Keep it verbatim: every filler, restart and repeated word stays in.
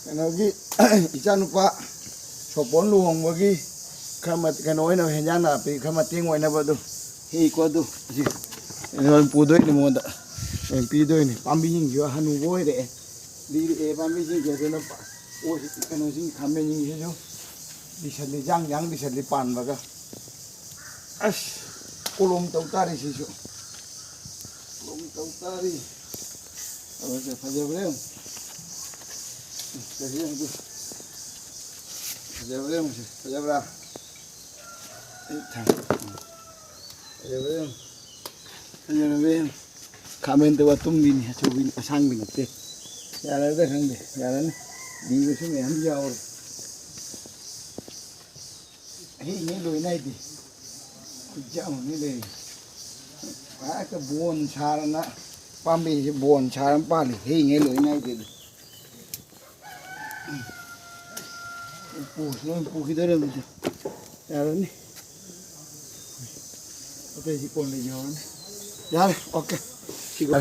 ꯀꯩꯅꯣꯒꯤ, ꯏꯆꯥꯅꯨꯄꯥ ꯁꯣꯄꯣꯟ ꯂꯨꯍꯣꯡꯕꯒꯤ ꯈꯔ ꯃꯠ-, ꯀꯩꯅꯣ ꯑꯣꯏꯅꯕ, ꯍꯦꯟꯖꯥꯡ ꯅꯥꯄꯤ ꯈꯔ ꯃꯇꯦꯡ ꯑꯣꯏꯅꯕ ꯑꯗꯨ ꯍꯦꯛꯏꯀꯣ꯫ ꯑꯗꯨ ꯍꯧꯖꯤꯛ ꯀꯩꯅꯣ ꯑꯣꯏꯅ ꯄꯨꯗꯣꯏꯅꯤ ꯃꯉꯣꯟꯗ, ꯑꯣꯏꯅ ꯄꯤꯗꯣꯏꯅꯤ꯫ ꯄꯥꯝꯕꯤꯁꯤꯡꯁꯨ ꯍꯅꯨꯕ ꯑꯣꯏꯔꯛꯑꯦ, ꯂꯤꯔꯛꯑꯦ ꯄꯥꯝꯕꯤꯁꯤꯡꯁꯦ꯫ ꯑꯗꯨꯅ ꯄ-, ꯑꯣ, ꯀꯩꯅꯣꯁꯤꯡ, ꯈꯥꯃꯦꯟꯁꯤꯡꯁꯤꯁꯨ ꯂꯤꯁꯜꯂꯤ, ꯌꯥꯡ ꯌꯥꯡ ꯂꯤꯁꯜꯂꯤ ꯄꯥꯟꯕꯒ꯫ ꯑꯁ, ꯀꯣꯂꯣꯝ ꯇꯧ ꯇꯥꯔꯤ ꯁꯤꯁꯨ꯫ ꯀꯣꯂꯣꯝ ꯇꯧ ꯇꯥꯔꯤ꯫ ꯐꯖ-, ꯐꯖꯕ꯭ꯔꯥ ꯌꯦꯡꯉꯨ꯫ ꯐꯖꯕ꯭ꯔꯥ ꯌꯦꯡꯉꯨꯁꯦ꯫ ꯐꯖꯕ꯭ꯔꯥ? ꯑꯩ ꯊꯝ-, ꯐꯖꯕ꯭ꯔꯥ ꯌꯦꯡꯉꯨ꯫ ꯐꯖꯕ꯭ꯔꯥ ꯌꯦꯡꯉꯨ꯫ ꯈꯥꯃꯦꯟꯗꯨ ꯑꯇꯨꯝꯕꯤꯅꯤ, ꯑꯆꯧꯕꯤꯅꯤ, ꯑꯁꯥꯡꯕꯤ ꯅꯠꯇꯦ꯫ ꯌꯥꯔꯗ꯭ꯔꯥ ꯈꯪꯗꯦ꯫ ꯌꯥꯔꯅꯤ꯫ ꯂꯤꯕꯁꯨ ꯃꯌꯥꯝ ꯌꯥꯎꯔꯦ꯫ ꯍꯦꯛꯏꯉꯩ ꯂꯣꯏ ꯅꯥꯏꯗꯦ꯫ ꯈꯨꯌꯥꯝ ꯑꯃ ꯂꯩꯔꯤ꯫ ꯍꯦꯛꯇ ꯕꯣꯟ ꯁꯥꯔꯅ, ꯄꯥꯝꯕꯤꯁꯤ ꯕꯣꯟ ꯁꯥꯔꯅ ꯄꯥꯜꯂꯤ, ꯍꯦꯛꯏꯉꯩ ꯂꯣꯏ ꯅꯥꯏꯗꯦ ꯑꯗꯨ꯫ ꯄꯨ-, ꯂꯣꯏ ꯄꯨꯈꯤꯗꯣꯔꯦ ꯑꯗꯨꯗꯤ꯫ ꯌꯥꯔꯅꯤ꯫ ꯑꯇꯩꯁꯤ ꯀꯣꯟꯅ ꯌꯧꯔꯅꯤ꯫ ꯌꯥꯔꯦ, ꯑꯣꯀꯦ꯫ ꯁꯤꯒ